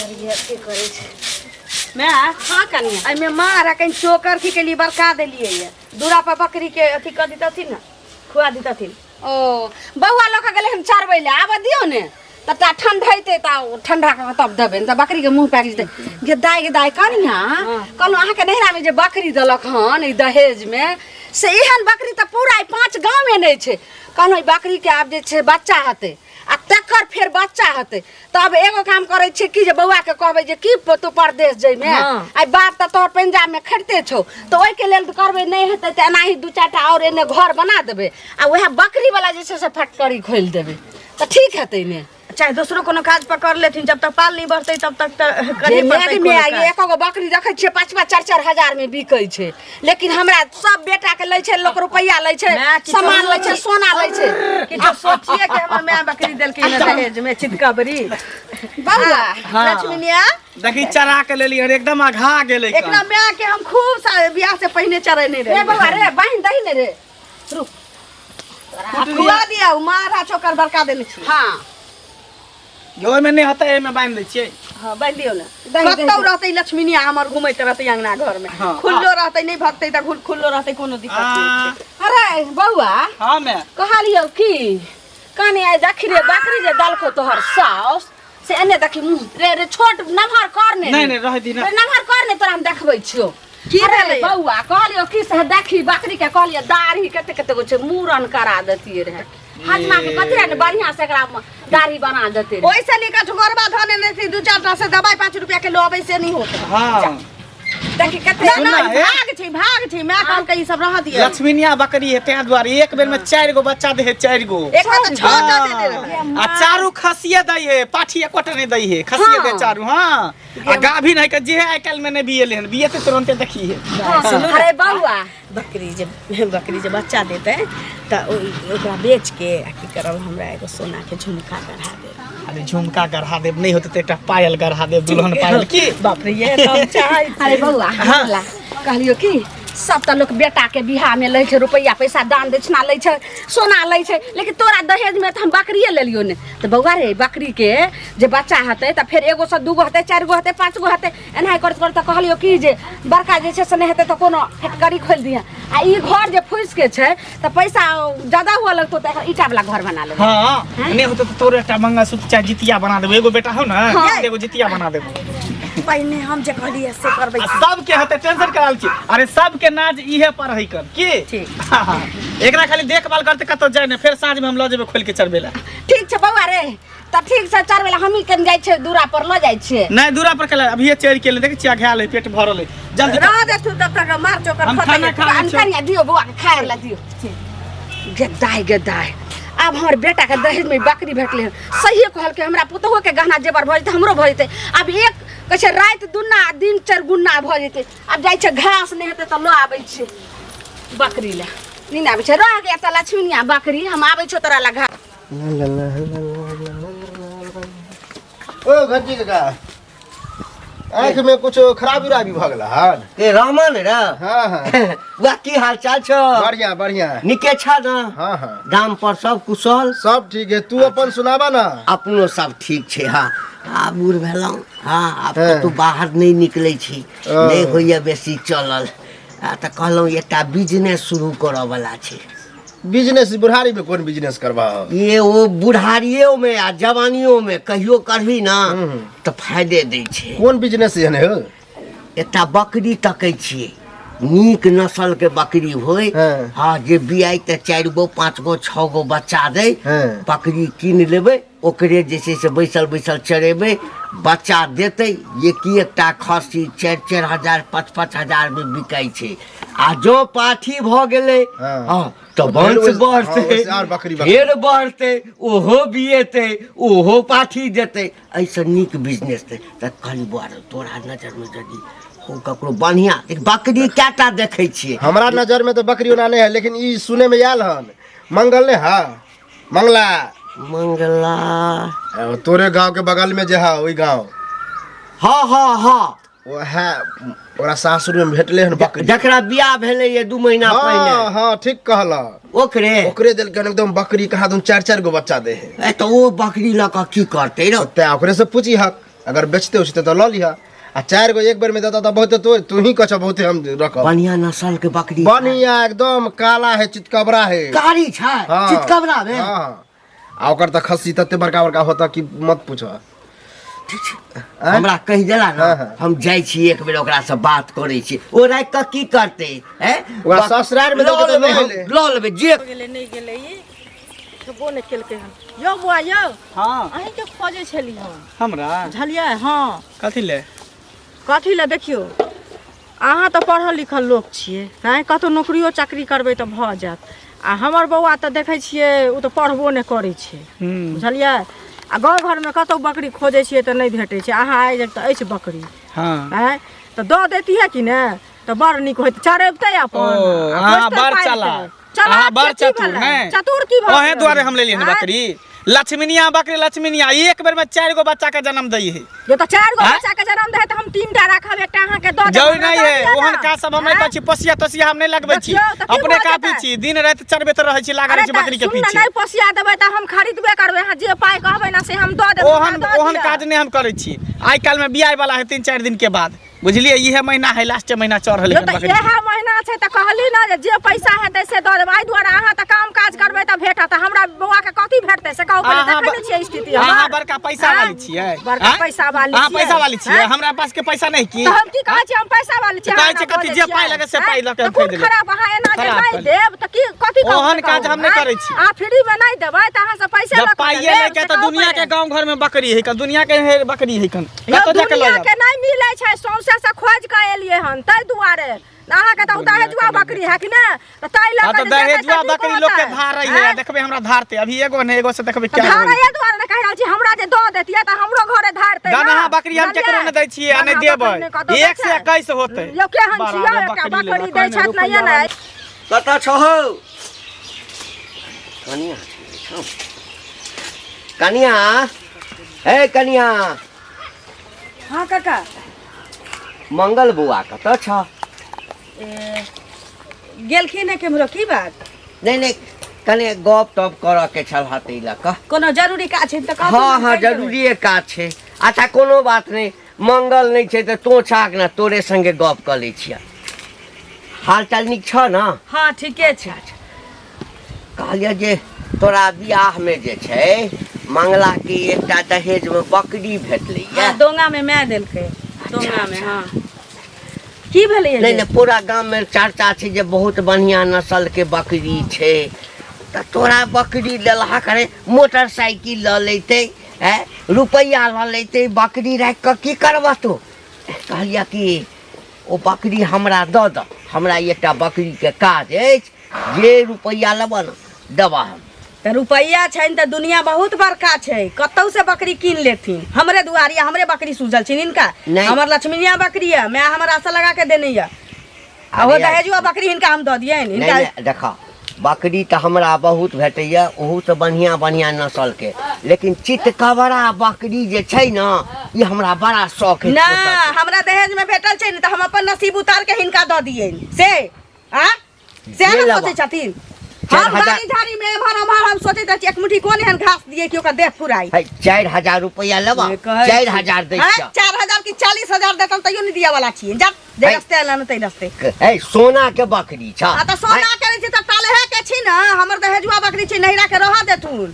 अथी करै छै। माय। हाँ कनिया। एहिमे मार आ कनि चोकर की केलियै, बड़का देलियै ये दूरा पर बकरी के अथी कऽ दितथिन ने, खुआ दितथिन। ओ बौआ लऽ कऽ गेलै हन चरबै लए, आबऽ दियौ ने तब ता ठंडैते, ता ठंडा कऽ तब देबै, नहि तऽ बकरीके मुँह पाकि जेतै। गे दाइ, गे दाइ, कनिया, कहलहुँ अहाँके नैहरामे जे बकरी देलक हन ई दहेजमे, से एहन बकरी तऽ पूरा ई पाँच गाँवमे नहि छै। कहलहुँ ई बकरीके आब जे छै बच्चा हेतै आ तकर फेर बच्चा हेतै, तब एगो काम करै छियै कि जे बौआके कहबै जे की तू परदेश जइमे, आइ बाप तऽ तोहर पंजाबमे खरिते छौ, तऽ ओहिके लेल करबै, नहि हेतै तऽ एनाही दू चारिटा आओर एने घर बना देबै आ उएह बकरीवला जे छै से फैक्टरी खोलि देबै तऽ ठीक हेतै ने? चाहे दोसरो कोनो काज पकड़ लेथिन, जब तक पाल नहीं बढ़तै तब तक तऽ जे करहे पड़तै मेघ मे कोनो आइ काज। एको गो बकरी देखै छियै 5-5 4-4 हजार मे बिकै छै, लेकिन हमरा सब बेटा के लै छै लोक, रुपैआ लै छै, माय, किछो सामान लै छै, सोना लै छै। किछो सोचिए के हमर माय बकरी देलकै ने दहेज में, चितकबरी। बौआ। हाँ। लक्ष्मीनिया। देखी, चरा के लेली हन, एकदम अघा गेलै। एकरा माय के हम खूब बियाह से पहिने चरेने रे रहे। बौआ रे, बान्हि दही ने रे, रुक। खुआ दिया, मारा चोकर बड़का देने छी। हाँ। ओहिमे नहि हेतै, एहिमे बान्हि दै छियै। हाँ, बान्हि दियौ ने। दही, दही, कतौ रहतै लक्ष्मीनिया हमर, घुमैत रहतै अंगना घर में। हाँ। खुल्लो रहतै, नहि भगतै तऽ खुल्लो रहतै, कोनो दिक्कत नहि छै। अरे बौआ। हाँ मैं। कहलियौ की कनि आइ देखी रे बकरी जे दलको तोहर साउस, से एने देखी मुँह रे, रे छोट नमहर कर ने। नहि, नहि, रहै दी ने। रे नमहर कर ने, तोरा हम देखबै छियौ। की अरे भेलै? बौआ, कहलियौ की से देखी बकरी के, कहलियौ दाढ़ी कते कते गो छै, मूड़न करा देतियै रहे हजमा के, कथी रहे ने बढ़िया से एकरा दाढ़ी बना देते रहे। ओहिसँ नीक अठगोरबा धऽ नेने छी दू चारि टा, से दबाइ 5 रुपया के लऽ अबै, से नहि होतै? हाँ। देखी कते। ना, सुन ना, ना, हे। भाग छै, भाग छै। माय कहलकै ई सब रहऽ दिअ। लक्ष्मीनिया बकरी है, तें दुआरे एक बेर में चारि गो बच्चा दे है, चारि गो। एकटा तऽ छह टा देने रहै। आ चारू खसिए दै है, पाठी एकोटा नहि दै है, खसिए दे चारू। हाँ, आ गाभिन है के जे है, आइ काल्हि में नहि बिएले हन, बिएते तुरंते देखी है। अरे बौआ। बकरी जे बच्चा देतै तऽ ओकरा बेच के आ की करब, हमरा एगो सोना के झुमका गढ़ा देब। अरे झुमका गढ़ा देब, नहि होतै तऽ एकटा पायल गढ़ा देब, दुल्हन पायल की। बाप रे, ये तऽ हम चाहै छी। अरे बौआ, ला, कहलियौ की सब तऽ लोक बेटा के बियाह में लै छै रुपैआ पैसा, दान दक्षिणा लै छै, सोना लै छै, लेकिन तोरा दहेज में तऽ हम बकरिए लेलियौ ने। तऽ बौआ रे, बकरी के जे बच्चा हेतै तऽ फेर एगो से दूगो हेतै, चारि गो हेतै, पाँच गो हेतै, एनाही करैत करैत तऽ कहलियौ की जे बड़का जे छै से नहि हेतै तऽ कोनो फैक्टरी खोलि दिहे, आ ई घर जे फुसि के छै तऽ पैसा ज्यादा हुअ लगतौ, तऽ एकर ईटा वाला घर बना लेबै। हाँ, नहि होतै तऽ तोरे एकटा मंगलसूत्र चाहे जितिया बना देबो। एगो बेटा हो ने, एगो जितिया बना देबो। पहिने हम जे कहलियै से करबै। आ सबके हेतै, टेंशन कराल छी। अरे सबके नाज इहे पर है कर की। ठीक। हाँ, एकरा खाली देखभाल करते, कतौ जाए ने, फेर साँझ में हम लऽ जेबै खोल के चरबे ला। ठीक छै बौआ रे, तऽ ठीक छै, चरबै लए हमही कनि जाइ छियै, दूरा पर लऽ जाइ छियै। नहि, दूरा पर केला अभिये चढ़ के देख छियै, घायल है, पेट भरल है, जल्दी रह देथु तब तक मार चोकर हम खतै। खाना खा लै छियौ। कनिया, दियौ बौआ के खाय लए दियौ। गे दाइ, गे दाइ, आब हमर बेटाके दहेजमे बकरी भेटलै हन। सहिए कहलकै, हमरा पुतोहुके गहना जेवर भऽ जेतै, हमरो भऽ जेतै। आब एक कहै छै राति दुन्ना आ दिन चारि गुन्ना भऽ जेतै। आब जाइ छै, घास नहि हेतै तऽ लऽ आबै छियै बकरी लए। नहि आबै छै, रह गया तऽ लक्ष्मीनिया बकरी, हम आबै छियौ तोरा लए घास। ओ घंटी काका, आँखि में कुछ खराबी उराबी भऽ गेल हन? के रहमान रे? हाँ। वाह, की हाल चाल छौ? बढ़िया बढ़िया। निके छ न? हाँ। गाम पर सब कुशल? सब ठीक है, तू अपन सुनाबा ना। अपनो सब ठीक छै। हाँ, आब बूढ़ भेलहुँ। हाँ, आब कतहु बाहर नहि निकलै छी, नहि होइए बेसी चलल। आ तऽ कहलहुँ एकटा बिजनेस शुरू करऽ वाला छै। बिजनेस? बुढ़ारी में कोन बिजनेस करबा? ये ओ बुढ़ारियो में आ जवानियो में कहियो करबी ना तऽ फायदे दै छै। कोन बिजनेस एहन हो? एकटा बकरी तकै छियै, नीक नस्ल के बकरी होय। हाँ, जे बियाइ तऽ चारि गो पाँच गो छओ गो बच्चा दै। बकरी कीन लेबै, ओकरे जे छै से बैसल बैसल चरेबै, बच्चा देतै। एक एकटा खस्सी 4-4 हजार 5-5 हजार मे बिकाइ छै, आ जँ पाठी भऽ गेलै हँ तऽ फेर वंश बढ़तै। ओहिसँ आर बकरी बकरी। फेर बढ़तै, ओहो बिएतै, ओहो पाठी देतै। एहिसँ नीक बिजनेस नहि। तऽ कहली बौआ रे, तोरा नजरमे यदि हो ककरो बढ़िआँ, देख, बकरी कएटा देखै छियै। हमरा नजर में तो बकरी ओना नहीं है, लेकिन ई सुने में आयल हन, मंगल ने है, मंगला। मंगला? तोरे गांव के बगल में जे है ओहि गांव। हाँ। वो है, ओकरा सासुर में भेटले हन बकरी। जकरा बियाह भेलै ये 2 महीना पहिने? हाँ, ठीक कहला। ओकरे? ओकरे देलकै हन एकदम बकरी, कहाँ तुम चार चार गो बच्चा दे है। ए, तऽ ओ बकरी लऽ कऽ की करतै रौ? ते ओकरे से पूछी हक। अगर बेचते उचते तऽ लऽ लिह आ चारि गो एक बेर में देता तऽ बहुते तो तू ही कह बहुते हम रखब। बढ़िया नस्ल के बकरी। बढ़िया एकदम काला है, चितकबरा है। कारी छै? हाँ। चितकबरा में? हाँ, आ ओकर तऽ खस्सी तते बड़का बड़का होता कि मत पूछ। हमरा कहि देला ना। हाँ, हाँ। हम जाइ छी एक बेर ओकरा से बात करै छी, ओ राखि कऽ की करतै? हैं? ओकरा ससुरारि मे लऽ देलकै तऽ लेबै लऽ हम, एलै। लऽ लेबै जे गेलै नहि गेलै, ई खेबो नहि केलकै हन। यौ बौआ यौ। हाँ। अहीँके खोजै छली हम। हमरा? बुझलियै? हँ। कथी ले? कथी लए? देखियौ, अहाँ तऽ पढ़ल लिखल लोक छियै, आँय, कतहु नौकरियो चाकरी करबै तऽ भऽ जायत। आ हमर बौआ तऽ देखै छियै ओ तऽ पढ़बो नहि करै छै। बुझलियै? आ गाँव घरमे कतहु बकरी खोजै छियै तऽ नहि भेटै छै। अहाँ आइ तऽ अछि बकरी। हाँ। आँय, तऽ दऽ दैतियै कि ने तऽ बड़ नीक होइत, चरेबतै अपन। ओ, आ अहाँ पोसितै बड़ पालितै। चालाक। चालाक अहाँ बड़ के की चतुर। भेलै? नहि चतुर की भऽ ओहे गेलै? दुआरे हम लेलियै हन आँय? बकरी, लक्ष्मीनिया बकरी। लक्ष्मीनिया एक बेर में 4 गो बच्चा के जन्म दै है। जो तऽ 4 गो आँय? बच्चा के जन्म दे तऽ हम 3 टा राखब, एकटा अहाँके दऽ देब। जरूरी हमरा नहीं दऽ है। दिअ ओहन ने। काज सब हम नहीं आँय? करै छी, पोसिया तोसिया हम नहीं लगबै छी। देखियौ, तऽ की अपने भऽ काफी जेतै? छी, दिन राति चरबैत रहै छी, लागल अरे रहै छी तऽ बकरी के सुन ने, पीछे। नहि पोसिया देबै तऽ हम खरीदबे करबै। अहाँ जे पाइ कहबै ने से हम दऽ देबै। ओहन हमरा दऽ ओहन दिअ। काज नहि हम करै छी। आइ काल्हि में बियाह वाला है 3-4 दिन के बाद, बुझलियै? इहे महीना है, लास्ट महीना चढ़ल यौ है तऽ बकरी के। इएह महीना छै तऽ कहली ने जे जे पैसा हेतै से दऽ देबै। एहि दुआरे अहाँ तऽ काम काज करबै तऽ भेटत, हमरा बौआ के कथी भेटतै से कहू पहिले। अहाँ देखै नहि छियै स्थिति अहाँ हमर? बड़का पैसा आँय? वाली छियै। बड़का आँय? पैसा वाली अहाँ छियै। पैसा वाली छियै? आँय? हमरा पास के पैसा नहीं की? तऽ हम की कहै छियै, हम पैसा वाली छियै? कहै अहाँ छियै एना कथी, बजै जे पाइ छियै? लगे से आँय? पाइ लऽ के तऽ हम कोन खरीद लेबै। खराब अहाँ एना जे खराब नहि कहलियै। देब तऽ की कथी कहू ओहन से काज कहू, हम नहि आँय? करै छी। अहाँ फ्री मे नहि देबै तऽ अहाँ से पैसे जब लऽ कऽ पाइए लेब, लैके से तऽ कहू दुनिया के पहिले। गांव घर में बकरी है कन, दुनिया के है बकरी है कन, यौ कतऽ जाके लऽ दुनिया जायब? के नहि मिलै छै, सौंसे से खोजि कऽ एलियै हन। ताहि दुआरे अहाँके तऽ ओ दहेजुआ बकरी है कि ने, तऽ ताहि लऽ हाँ कऽ तऽ जे देतै तऽ दहेजुआ नीक बकरी लोग के होतै। धार है। आँय? देखबै हमरा धारते अभी एगो ने एगो से देखबै तऽ क्या धार होई। एहि दुआरे ने कहि रहल छी, हमरा जे दऽ देतियै तऽ हमरो घरे धारतै ने। दनहा बकरी हम केकरो बुझलियै? नहि दै छियै आ नहि दनहा देबै। बकरी नहि कतौ दै 1 से छै। 21 होतै। यौ केहन बड़ा छियै, एकटा बकरी बकरी लेलक, दै छथि नहिये ने। कतऽ छहो कनिया? कनिया, हे कनिया। हाँ काका। मंगल बौआ कतऽ छ? गेलखिन है केम्हरो, की बात? नहि नहि, कने गप तप करऽ के छल हा ताहि लऽ कऽ। कोनो जरूरी काज छै तऽ कहू। हँ हँ, जरूरिए काज छै। अच्छा, कोनो बात नहि, मंगल नहि छै तऽ तोँ छाक ने, तोरे संगे गप कऽ लै छियै। हाल चाल नीक छह ने? हँ, ठीके छै। कहलियै जे तोरा बियाहमे जे छै मंगलाके एकटा दहेजमे बकरी भेटलै। हँ, दोंगा में माय देलकै, दोंगा में। हँ, की भेलै? नहि नहि, पूरा गाममे चर्चा छै जे बहुत बढ़िआँ नस्लके बकरी छै, तऽ तोरा बकरी लेलहक रे, मोटरसाइकिल लऽ लेतै, आँय, रुपैआ लऽ लेतै, बकरी राखि कऽ की करबह तू? कहलियै कि ओ बकरी हमरा दऽ दऽ, हमरा एकटा बकरीके काज अछि, जे रुपैआ लेबह ने देबह हम। तऽ रुपैआ छनि तऽ दुनिया बहुत बड़का छै, कतौ से बकरी कीन लेथिन। हमरे दुआरी हमरे बकरी सूझल छनि हिनका? नहि। हमर लक्ष्मीनिया बकरी यऽ, माय हमर आशा लगा के देने यऽ, आ ओ अरे यार। दहेजुआ बकरी हिनका हम दऽ दियनि? नहि। हिनका नहि, देखऽ, बकरी तऽ हमरा बहुत भेटैए, ओहूसँ बढ़िआँ बढ़िआँ नस्लके, लेकिन चितकबरा बकरी जे छै ने, ई हमरा बड़ा शौक है। ना, हमरा दहेज में भेटल छै ने, तऽ हम अपन नसीब उतार के हिनका दऽ दियनि से आ से जे ने लेबऽ। सोचै छथिन। चारि हम हजार- बाड़ी झाड़ी में एम्हर ओम्हर हम सोचैत रहै छी, एक मुट्ठी कोन एहन घास दियै कि ओकर देह फुराई। है, 4000 रुपैआ लेबऽ? से कहै चारि छी। हजार दै हैं? छियऽ। 4000 की 40,000 देतन तैयो नहि दिअ वाला छियै। जा जे है। रस्ते एलन तै रस्ते। है, सोना के बकरी छ। आ तऽ सोना के रहै छै तऽ टालहे के छी ने, हमर दहेजुआ बकरी छै, नैहरा के रहऽ देथुन।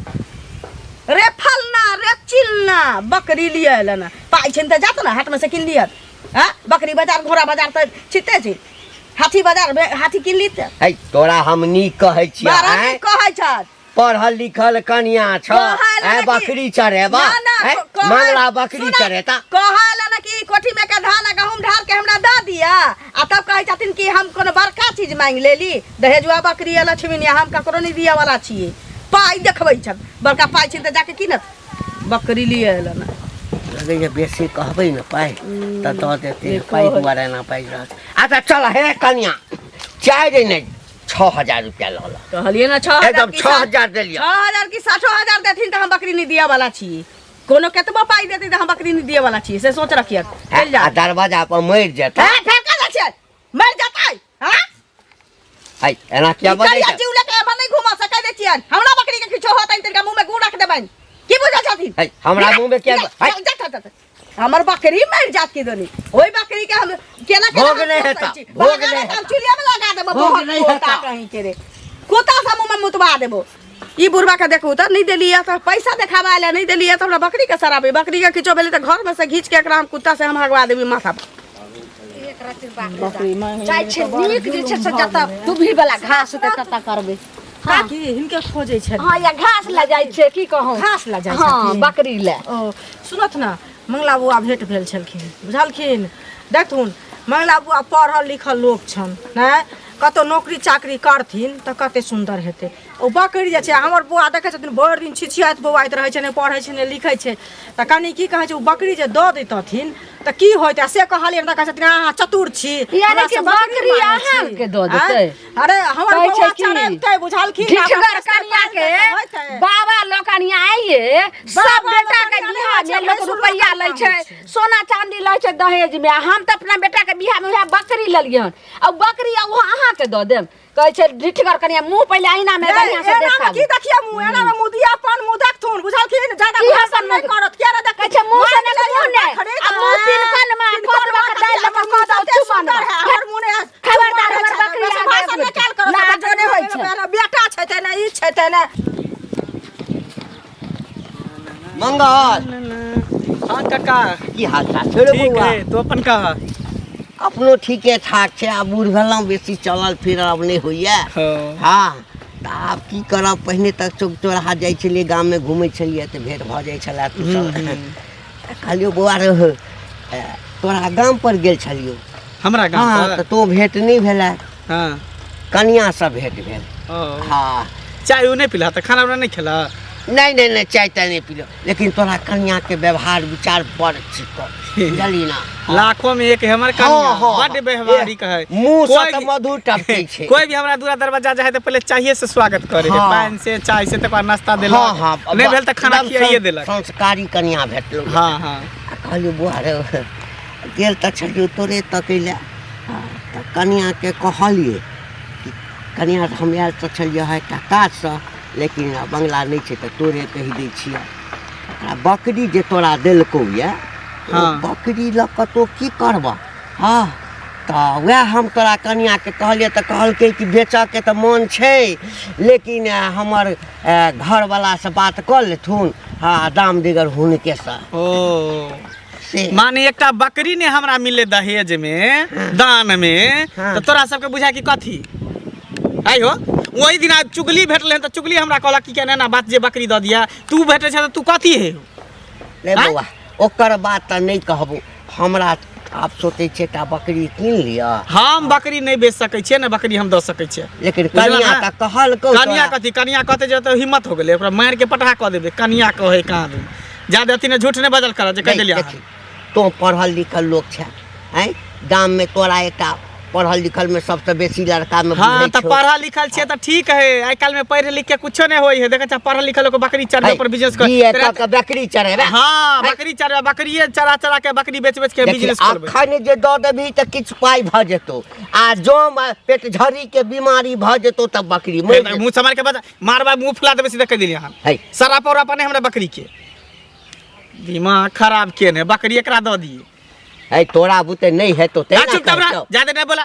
रे फलना रे चिलना, बकरी लिए एलन, पाइ छनि तऽ जात ने हाटमे से कीन लिअ। हँ, बकरी बाजार घोड़ा बाजार तऽ छिते छै, हाथी बाजार मे हाथी कीन लीते। है, तोरा हम नीक कहै छियऽ। बड़ा आँय? नीक कहै छथि। पढ़ल लिखल कनिया छ। कहै आँय, ने कि- बकरी चढ़ेबा? ना, ना, आँय, मंगला बकरी सुना, चढ़ेता? कहै ने कि कोठी में के धान आ गहूम ढार के हमरा दऽ दिअ, आ तब कहै छथिन कि हम कोनो बड़का चीज मांगि लेली। दहेजुआ बकरी आ लक्ष्मीनिया हम ककरो नहि दिअ वाला छियै। पाइ देखबै छथि बड़का, पाइ छै तऽ जाके कीनत। बकरी लिए एलन। लगैए बेसी कहबै ने पाइ तऽ दऽ देतै, पाइ दुआरे एना बाजि रहल छै। अच्छा चल हे कनिया, चारि नहि 6000 रुपया लऽ लऽ। कहलियै ने 6000 एकदम की 6000 देलियै। 6000 की 60,000 देथिन तऽ हम बकरी नहि दिअ वाला छी। कोनो केतबो पाइ देतै तऽ हम बकरी नहि दिअ वाला छी, से सोच रखिए। चलि जा। आ दरवाजा पर मरि जेतै। हैं, फेर कहाँ जाइ छियै? मरि जेतै हैं? है, एना किया ई बजै करिया छै? जीव लऽ के एम्हर नहि घुमा सकै दै छियनि। हमरा बकरी के किछो होतनि, तिनका मुँह में गू रख देबनि। की बुझै छथिन? है, हमरा मुँह में किया निकल, है? जा, जा, जा, जा। हमर बकरी मरि जात की दोनी ओहि बकरी के हम केना केना भोग हम नहि पोसै हेता, छी। भोग भगा नहि देब, हम चुल्हिया में लगा देबो भोग बहुत नहि कुत्ता हेता। कहीं के रे कुत्ता सब मुँह में मुतवा देबो ई बुढ़वा के देखू तऽ नहि देलियै तऽ पैसा देखाबा आयल नहि देलियै तऽ हमरा बकरी के सराबे बकरी के किछो भेलै तऽ घर में से घीच के एकरा हम कुत्ता से हम हगवा देबी माथा पर बकरी मांगि जाइ छै नीक जे छै से जतऽ दुभी वाला घास हेतै ततऽ करबै काकी हिनके खोजै छलियै हँ या घास लए जाइ छै की कहूँ घास लए जाइ हँ छथिन। बकरी लए ओ सुनत ने मंगला बौआ भेंट भेल छलखिन बुझलखिन देखथुन मंगला बौआ पढ़ल लिखल लोक छनि नहि कतहु नौकरी चाकरी करथिन तऽ कते सुन्दर हेतै ओ बकरी जे छै हमर बौआ देखै छथिन भरि दिन छिछियाइत बौआइत रहै छै नहि पढ़ै छै नहि लिखै छै तऽ कनि की कहै छै ओ बकरी जे दऽ दैतथिन तऽ की होइत से कहलियै तऽ कहै छथिन अहाँ चतुर छी यानी हमरा कि से बकरी बकरी मानै छी। अहाँके दऽ देतै? आँय? अरे हमर कहै छै बौआ की? चढ़ेतै बुझलखिन ढिठगर कनिया के बाबा लोकनि आइए सब बाबा बेटा के लोकनि बियाह आबै छै, में लोक भैंसुर रुपैया लोकनि लै छै आबै छै। सोना चांदी लै छै दहेज में आ हम तऽ अपना बेटा के बियाह में वएह बकरी लेलियै हन आ बकरी आ ओ अहाँके दऽ देब कहै छै ढिठगर कनिया मुँह पहिले आईना में बढ़िया से एना में देखाबू की देखिए मुंह एना में मुंह दिया अपन मुंह देखथुन बुझलखिन ज्यादा की भाषण अपन नहीं मुँह? करत किया रे कहै छै मुँह से नहि मुँह नहि आ मुँह तिनकन में कदवा के दालि लऽ कऽ कऽ दौ चुमन में। हमर मुंह नहि खबरदार हमर बकरी आगे भाषण नहीं कैल करत लाज नहि होइ छै। बेटा छै ते ने ई छै ते ने मंगल हाँ काका की हाल चाल छै रे ठीक बौआ है तू अपन कह अपनो ठीके ठाक छै आब बूढ़ भेलहुँ बेसी चलल फिरल आब नहि होइए हाँ। हँ तऽ आब की करब पहिने तऽ चौक चौराहा जाइ छलियै गाममे घुमै छलियै तऽ भेँट भऽ जाइ छलै तू सब तऽ कहलियौ बौआ रे तोरा गाम पर गेल छलियौ हमरा गाम हँ पर तऽ तोँ भेँट नहि भेलै हाँ कनिआँसँ भेँट भेल ओ हँ चाय उ नहि पिला तऽ खाना उना नहि खेला नहि नहि नहि चाय ताय नहि पीलहुँ लेकिन तोरा कनिआँके व्यवहार विचार बड़ चिकन बुझली ना लाखों में एक है हमर कनिया हाँ, बड व्यवहारिक है मुँह से कोई तऽ भी- मधुर टपकै छै कोई भी हमरा दूरा दरवाजा जाए तो पहले चाहिए से स्वागत करे है हाँ। पान से चाय से तकर बाद नाश्ता देलक हाँ हाँ नहीं भेल तऽ खाना एकदम खियाइए देलक संस्कारी कनिया भेटलौ हाँ हाँ आ कहलियौ बौआ रे गेल तऽ छलियौ तोरे तकै लए हँ, तऽ कनियाके कहलियै कि कनिया हम आयल तऽ छलियै हँ एकटा काजसँ लेकिन बंगला नहि छै तऽ तोरे कहि दै छियै आ बकरी जे तोरा देलकौ यऽ ओ हाँ। बकरी लऽ कऽ तोँ की करबह हँ तऽ वएह हम तोरा कनिआँके कहलियै तऽ कहलकै कि बेचऽके तऽ मोन छै लेकिन हमर घरवलासँ बात कऽ लेथुन हँ दाम दिगर हुनकेसँ ओ से माने एकटा बकरी ने हमरा मिले दहेज में दान में हाँ। तऽ तोरा सबके बुझा कि कथी आइ हो ओहि दिना चुगली भेटलै हन तऽ चुगली हमरा कहलक कि केना एना बात जे बकरी दऽ दिया तू भेटै छै तऽ तू कथी हे नहि आँय? बौआ ओकर बात तऽ नहि कहबो हमरा आब सोचै छियै एकटा बकरी कीन लिअ हम बकरी नहि बेच सकै छियै ने बकरी हम दऽ सकै छियै लेकिन बुझलऽ कनिया ने? तऽ कहलकौ कनिया तोरा। कथी कनिया कहते जे तऽ हिम्मत हो गेलै ओकरा मारि के पटहा कऽ देबै कनिया कहै कहाँ दू जादे अथी ने झूठ नहि बजल करऽ जे कहि नहीं, देलियै देखी तोँ पढ़ल लिखल लोक छे आँय गाममे तोरा एकटा पढ़ल लिखल में सबसे बेसी लड़का में हाँ बुझै तऽ छौ। पढ़ल लिखल छियै तऽ ठीक है आइ काल्हि में पढ़ि लिख के कुछो नहि होइ है देखै छ पढ़ल लिखल लोक बकरी चरबै है, पर बिजनेस कर बीए कऽ के बकरी चढ़ेबे हाँ बकरी चरबै बकरिए चरा चरा के बकरी बेच बेच के देखी बिजनेस करबै अखन जे दऽ देबही तऽ किछु पाइ भऽ जेतौ आ जँ पेट झड़ी के बीमारी भऽ जेतौ तऽ बकरी मरि जेतौ। मुँह सम्हारि के बजा मारबा मुँह फुला देबै सीधा कहि देलियै अहाँ है सरापा उरापा नहि हमरा बकरी के दिमाग खराब केने बकरी एकरा दऽ दिए है तोरा बुते नहि हेतौ ना तेना चुप तब रह कहै छौ। ज्यादा नहीं बोला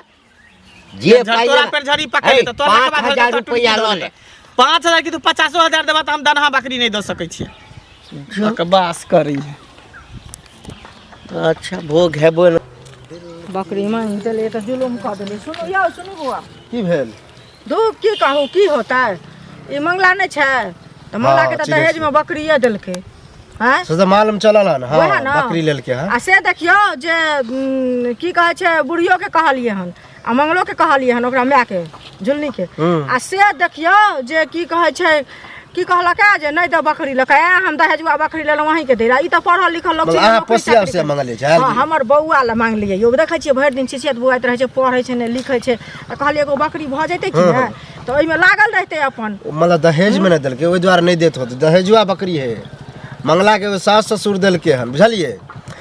जे झर पाइ तोरा लेना- पर झड़ी पकड़ है, लेतौ तोरा के पाँच बाद हजार तोरा टूटि रुपैआ के लऽ दऽ ले देतौ। 5,000 की तू 50,000 देबा तऽ हम दनहा बकरी नहि दऽ सकै छियै बकवास करी अच्छा भोग हेबो ने बकरी मांगि देलियै तऽ जुलुम कऽ देलियै सुनू यौ सुनू बौआ की भेल धूप की कहू की होतै ई मंगला नहि छै तऽ मंगलाके हाँ, तऽ चिन्है दहेजमे बकरिए देलकै आँय से तऽ मालूम चलल हन हाँ वएह ने बकरी लेलकै हन आ से देखियौ जे की कहै छै बुढ़ियोके कहलियै हन आ मंगलोके कहलियै हन ओकरा मायके झुलनीके आ से देखियौ जे की कहै छै की कहलक हे जे नहि दे बकरी लऽ कऽ ऐं हम दहेजुआ बकरी लेलहुँ अहीँके दै लए ई तऽ पढ़ल लिखल लोक छै मतलब अहाँ नौकरी पोसिया चाकरी उसिया करै- मंगलियै छै, हँ हमर बौआ लए मांगलियै यौ देखै छियै भरि दिन छिछियत बौआइत रहै छै पढ़ै छै नहि लिखै छै तऽ कहलियै एगो बकरी भऽ जेतै कि नहि तऽ ओहिमे लागल रहतै अपन ओ मतलब दहेजमे नहि देलकै ओहि दुआरे नहि देत होतै दहेजुआ बकरी है मंगला के एगो सास ससुर देलकै हन बुझलियै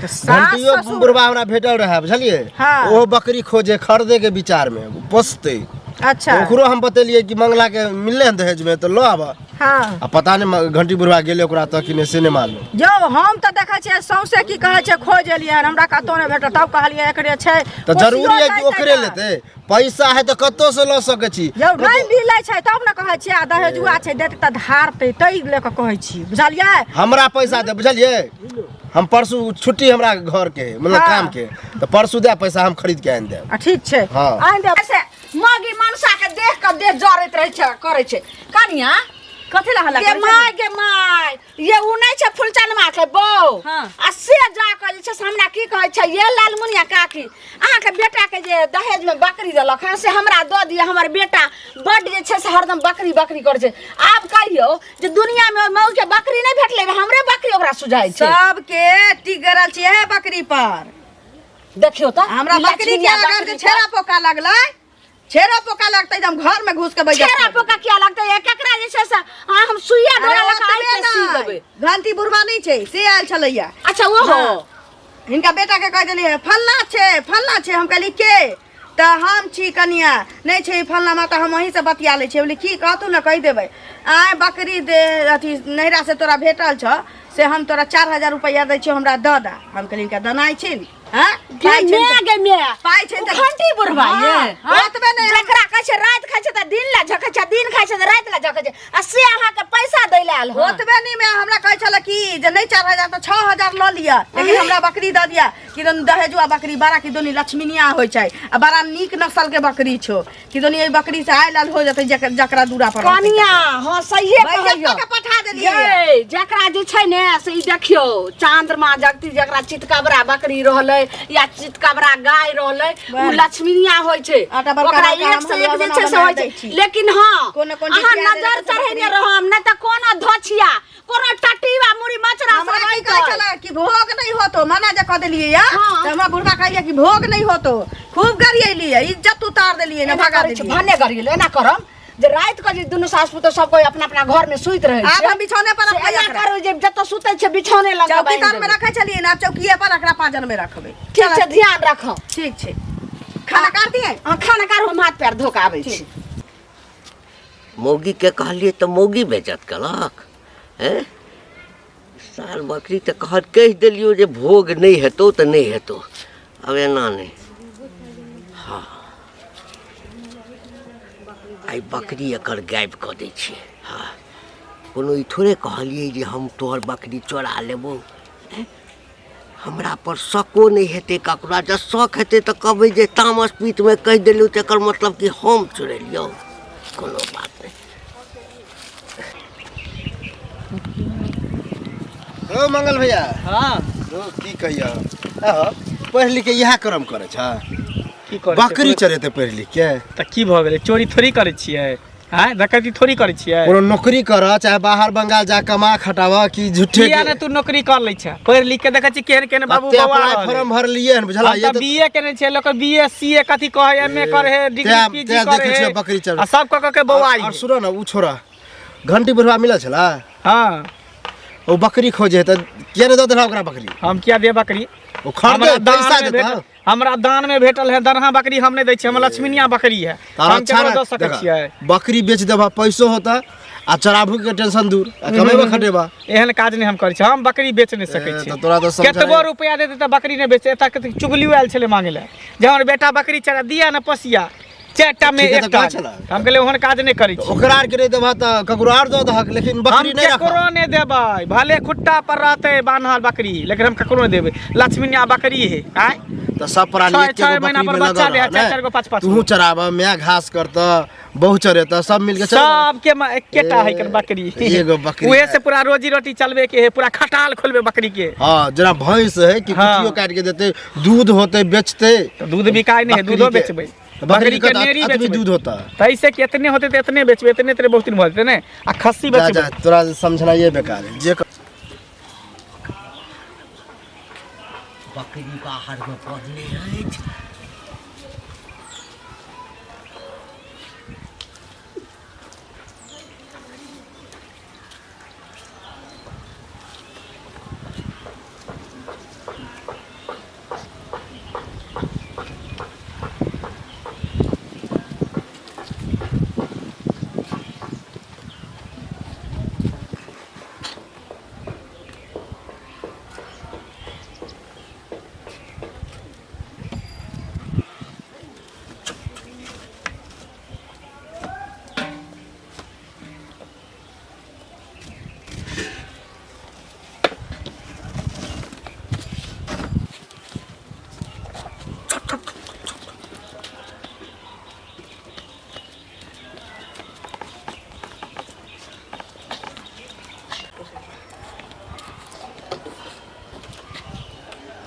सास घंटियो ससुर बुढ़बा हमरा भेटल रहै बुझलियै हाँ। ओहो बकरी खोजे खरीदे के विचार में पोसतै अच्छा। ओकरो हम बतेलियै कि मंगला के मिलले हन दहेज में तऽ लऽ आबऽ। हाँ। आ पता नहि घंटी बुढ़वा गेलै ओकरा तऽ कि नहि से नहि मालूम। यौ हम तऽ देखै छियै सौंसे की कहै छै खोज एलियै हन, हमरा कतौ नहि भेटल, तब कहलियै एकरे छै। तऽ जरूरी है कि कोसियो ओकरे दैतै। लेतै? पैसा है तऽ कतौ से लऽ सकै छी। यौ नहि मिलै छै तब ने कहै छियै, आ दहेजुआ छै देतै तऽ धारतै, ताहि लऽ कऽ कहै छी, बुझलियै? हमरा पैसा दे, बुझलियै? हम परसू छुट्टी हमरा घर के मतलब हाँ। काम के, तऽ परसू दे पैसा, हम खरीद के आनि देब। आ ठीक छै। हाँ। आनि देब। से मगी मनसा के देख के देह जरैत रहै छै, करै छै कनिया। कथी ला हल्ला गे करै my गे my, ये उ नहि छै फुलचनमा के बौ? हाँ। आ से जा कऽ जे छै से हमरा की कहै छै, ये लालमुनिया काकी, अहाँके बेटा के जे दहेज में बकरी देलक हँ से हमरा दऽ दिअ, हमर बेटा बड्ड जे छै से हरदम बकरी बकरी करै छै। आब कहियौ जे दुनिया में ओहि मऊ के बकरी नहि भेटलै रहै, हमरे बकरी ओकरा सुझाइ छै। सबके टिक गरल छियै हे बकरी पर। देखियौ तऽ हमरा ई बकरी के लक्ष्मीया अगर जे बकरी छेड़ा पोका लगलै, छेड़ा पोका लगतै तऽ हम घर में घुस के बैठ छेड़ा पोका किया लगतै? ये केकरा जे छै से हाँ हम सुइया अरे डोरा लऽ कऽ ओतबे आइ के सी नहि। देबै। घंटी बुढ़वा नहि छै से आयल छलैया। अच्छा ओहो। हाँ। हिनका बेटा के कहि देलियै फल्ला छै फल्ला छै, हम कहली के? तऽ हम छी कनिया, नहि छै फल्ला माता, हम वहीं से बतिया लै छियै। बोली की कहतू ने कहि देबै। आय बकरी दे अथी नैहरा से तोरा भेटल छ से हम तोरा 4000 रुपैआ दै छियौ, हमरा दऽ दे। हम कहली हिनका देनाइ छै ने। हाँ? गे पाइ छै मे ने गे मे। पाइ छै तऽ घंटी बुढ़वा ये। हाँ, हाँ? ओतबे नहि हम- जकरा कहै छै राति खाइ छै तऽ दिन ला झकै छै, दिन खाइ छै तऽ राति ला झकै छै, आ से अहाँके पैसा दै लए आयल हन। ओतबे नहि मे हमरा कहै छलै कि जे नहि 4000 तऽ 6000 लऽ लिअ, लेकिन हमरा बकरी दऽ दिअ। कि दन दहेजुआ बकरी बड़ा कि दोनी लक्ष्मीनिया होइ छै आ बड़ा नीक नस्ल के बकरी छौ, कि दोनी एहि बकरी से आइ लाल हो जेतै जकरा दूरा पर रहतै। कनिया हाँ सहिए बैजत कहैयो। कऽ के पठा देलियै। ये जकरा जे छै ने से ई देखियौ चांद्रमा जगती, जकरा चितकबरा बकरी रहलै या चितकबरा गाय रहलै उ लक्ष्मीनिया होइ छै। आटा बड़का ओकरा बड़का एक हम से एक हलुआ जे बना छै से बना होइ दै छै। छी। लेकिन हाँ कोनो कोन अहाँ जितिया नजर देलक तऽ चढ़ेने बकरी- रहम नहि तऽ कोनो धोछिया कोनो टटीवा मुड़ी मचरा हमरा सब की कहै अइतै। छलै कि भोग नहीं होतो, मना जे कऽ देलियै या हाँ। तऽ हमरा बुढ़बा कहैया कि भोग नहीं होतो, खूब गरियेलियै, इज्जत उतार देलियै ने, एना भगा करै छै, देलियै। भने गरियेलियै। एना करम जे राति कऽ जे दुनू सास पुतोह सब कोइ अपना अपना घर में सुति रहै आब छै, हम बिछौने पर से रखबै एना एकरा। करू जे जतऽ सुतै छै बिछौने लग चौकी बान्हि तर में देबै। रखै छलियै ने, आब चौकिए पर एकरा पाँजर में रखबै। ठीक छै, ध्यान राखब। ठीक छै, खाना काट दिए? हाँ खाना काटू, हम हाथ पैर धो कऽ आबै छी। मौगीके कहलियै तऽ मौगी बेज्जत केलक। हैं साल बकरी तऽ कह कहि देलियौ जे भोग नहि हेतौ तऽ नहि हेतौ, आब एना नहि। हँ आइ बकरी एकर गायब कऽ दै छियै। हँ कोनो ई थोड़े कहलियै जे हम तोहर बकरी चोरा लेबौ। हैं हमरा पर शको नहि हेतै ककरो, जँ शक हेतै तऽ कहबै जे तामस पीतमे कहि देलहुँ तऽ एकर मतलब कि हम चोरेलियौ। कोनो बात नहि। ओ मंगल भैया। हाँ। ओ की कहिया, आहो पढ़ि लिख के इएह कर्म करै छ? की करै छै? बकरी चरेतै पढ़ि लिख के? तऽ की भऽ गेलै, चोरी थोड़ी करै छियै? आँय, डकैती थोड़ी करै छियै? कोनो नौकरी कर, चाहे बाहर बंगाल जा कमा खटावा कि झूठे किया ने तू नौकरी कर लै छै पढ़ि लिख के? देखै छी केहन केहन बाबू कते बौआ अप्लाई रहल फॉर्म भरलियै हन, बुझला? हम तऽ बीए केने छियै, लोक बीए सीए कथी कहै, एमए करे है, डिग्री पीजी तें करे देखै है, छियै बकरी चर आ सब कऽ कऽ के बौआ और सुनो ने, उ छोड़ा, घंटी बुढ़वा मिलल छला? हाँ। ओ बकरी खोजे है तऽ किया नहि दऽ देलह ओकरा बकरी? हम किया दे बकरी? ओ खरीदे हमरा दान पैसा में देता। भेटल, हमरा दान में भेटल है दरहा बकरी, हम नहीं दै छियै, हमर लक्ष्मीनिया बकरी है, तारा हम अच्छा केकरो ना दऽ सकै देखा, छियै? बकरी बेच देबा पैसो होता आ चराबू के टेंशन दूर, आ कमेबा खटेबा। एहन काज नहीं हम करै छी, हम बकरी बेच नहीं सकै ए, छी। तऽ तोरा तऽ समझाइ- केतबो रुपया देतै तऽ बकरी नहि बेचतै। एतऽ कते चुगलियो आयल छलै मांगे लए जे हमर बेटा बकरी चरा दिया ने पसिया चारिटा में ठीक है, तऽ एकटा। कहाँ छलै? हम कहलियै ओहन काज नहि करै छी। ओकरा आर के नहि देबह तऽ ककरो आर दऽ दहक, लेकिन हम बकरी नहि राखब। केकरो नहि देबै, भले खुट्टा पर रहतै बान्हल बकरी, लेकिन हम ककरो नहि देबै। लक्ष्मीनिया बकरी है। आँय तऽ सब प्राणी छः- एके छः गो महीना बकरी पर में बच्चा लगल दै है, रह, चारि ने? चारि गो, पाँच पाँच तुहू गो। चराबह, माय घास करतह, बहु चरेतह, सब मिलके चराबह। सबके एकेटा है कन बकरी, एगो बकरी उहे है। से पूरा रोजी रोटी चलबे के है, पूरा खटाल खोलबे बकरी के। हाँ जेना भैंस है कि हाँ। कुटियो काटि के देतै, दूध होतै, बेचतै। तऽ दूध बिकाय नहि है, बकरी दूधो के- बेचबै, तऽ बकरी बकरी के के नेरी अतबी बेचबै। दूध होता। तैसे कि एतने होतै तऽ एतने बेचबै, एतने एतने बहुत दिन भऽ जेतै ने, आ खस्सी जा बेचबै। जा, तोरा समझनाइए बेकार है जे बकरी बाहरमे बन्हने अछि।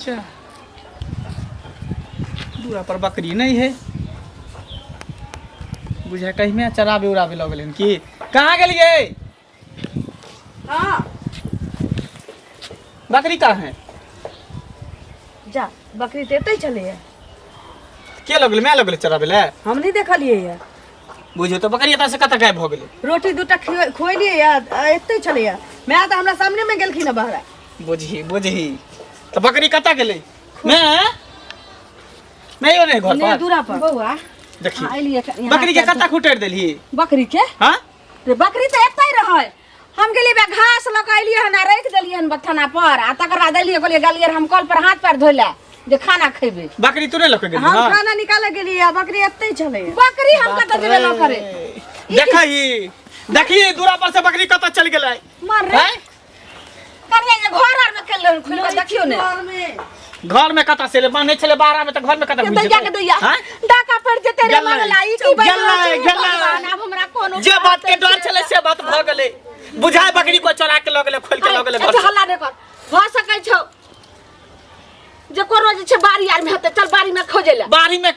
जा दूरा पर बकरी नहीं है बुझा कहीं में चराबे उराबे लगल हन की। कहाँ गेलिए? हाँ बकरी कहाँ है? जा बकरी तऽ एतै छलैया। के लगल? मैं लगल चराबे ले? हम नहीं देखलियै या। बुझियो तो बकरी एतऽ से कतऽ गायब भऽ गेलै? रोटी दूटा खुएलियै या, एतै छलैया। माय तऽ हमरा सामने मे गेलखिन हँ बहरा। बुझही बुझही तऽ बकरी कतऽ गेलै? मैं मैं यो नहीं घर नहि पर दूरा पर। बौआ देखी अहाँ एलियै यहाँ बकरी के कतऽ खुटरि देलही? बकरी के हाँ रे बकरी तऽ एतै रहै। हम गेलियै बे घास लऽ कऽ एलियै हन आ राखि देलियै हन बथाना पर आ तकर बाद एलियै कहलियै गेलियै हम कल पर हाथ पैर धोइ लए जे खाना खेबै। बकरी तू नहीं लऽ के गेली? हम हाँ खाना निकालऽ गेलियै आ बकरी एतै छलैया। बकरी हम कतऽ जेबै लऽ करे? देखही देखी दूरा पर से बकरी कतऽ चलि गेलै। मार रे हैं? कनिया जे घर आर में खेल रहल खुलि कऽ देखियौ ने। घर में घर में कतऽ से बान्हने छलै बाहर में तऽ घर में कतऽ घुसि दैया के जेतै? दैया हैं? डाका पड़ि जेतै रे गेलै। मंगला ई की बाजि रहल गेलै, छी हे गेलै। भगवान, आब हमरा कोनो जे बात के डर छलै से बात भऽ गेलै। बुझाय बकरी को चोरा के लऽ गेलै खोलि के लऽ गेलै घर अच्छा से। हल्ला नहि कर। भऽ सकै छौ जे कोनो जे छै बाड़ी आर में हेतै, चल बाड़ी में खोजै लए। बाड़ी में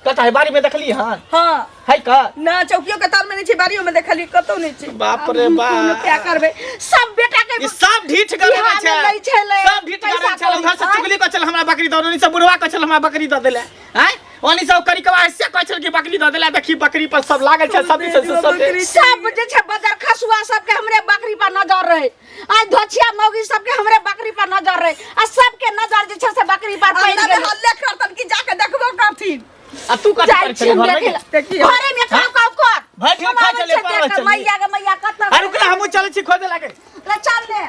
कतऽ है? बाड़ी में देखली हन? हाँ है का ना चौकियो के तर में नहीं छै, बाड़ियो में देखलियै कतौ नहीं छै। बाप रे कोनो बाप क्या करबै सब बेटा के ई सब ढीठ गरे बिहार छै। में लै छलै, सब ढीठ गरे पैसा छल। उधर से कौड़ी। चुगली कऽ छल हमरा बकरी दऽ देलनि, सब बुढ़वा कऽ छल हमरा बकरी दऽ देले। आँय ओनी सब करिकवा से कहै छल कि बकरी दऽ देले। देखी बकरी पर सब लागल छै सब दिस से सब सब जे छै बजर खसुआ सबके हमरे बकरी पर नजर रहे। आज धोछिया मौगी सबके हमरे बकरी पर नजर रहे आ सबके नजर जे छै से बकरी पर पड़ि अंगना में गेलै। हल्ले करतन कि जाके देखबो करथिन। आ तू कथी जाइ करै छी छली हम घर में? देखै लए। देखियौ। घरे में काउ काउ कर। भरि दिन हम खाइ आबै छलै, छियै पागल देख कऽ, छली। मैया गे मैया कतऽ आ रुक ना, हमहूँ चलै छी खोजे लागे। ले चल ने।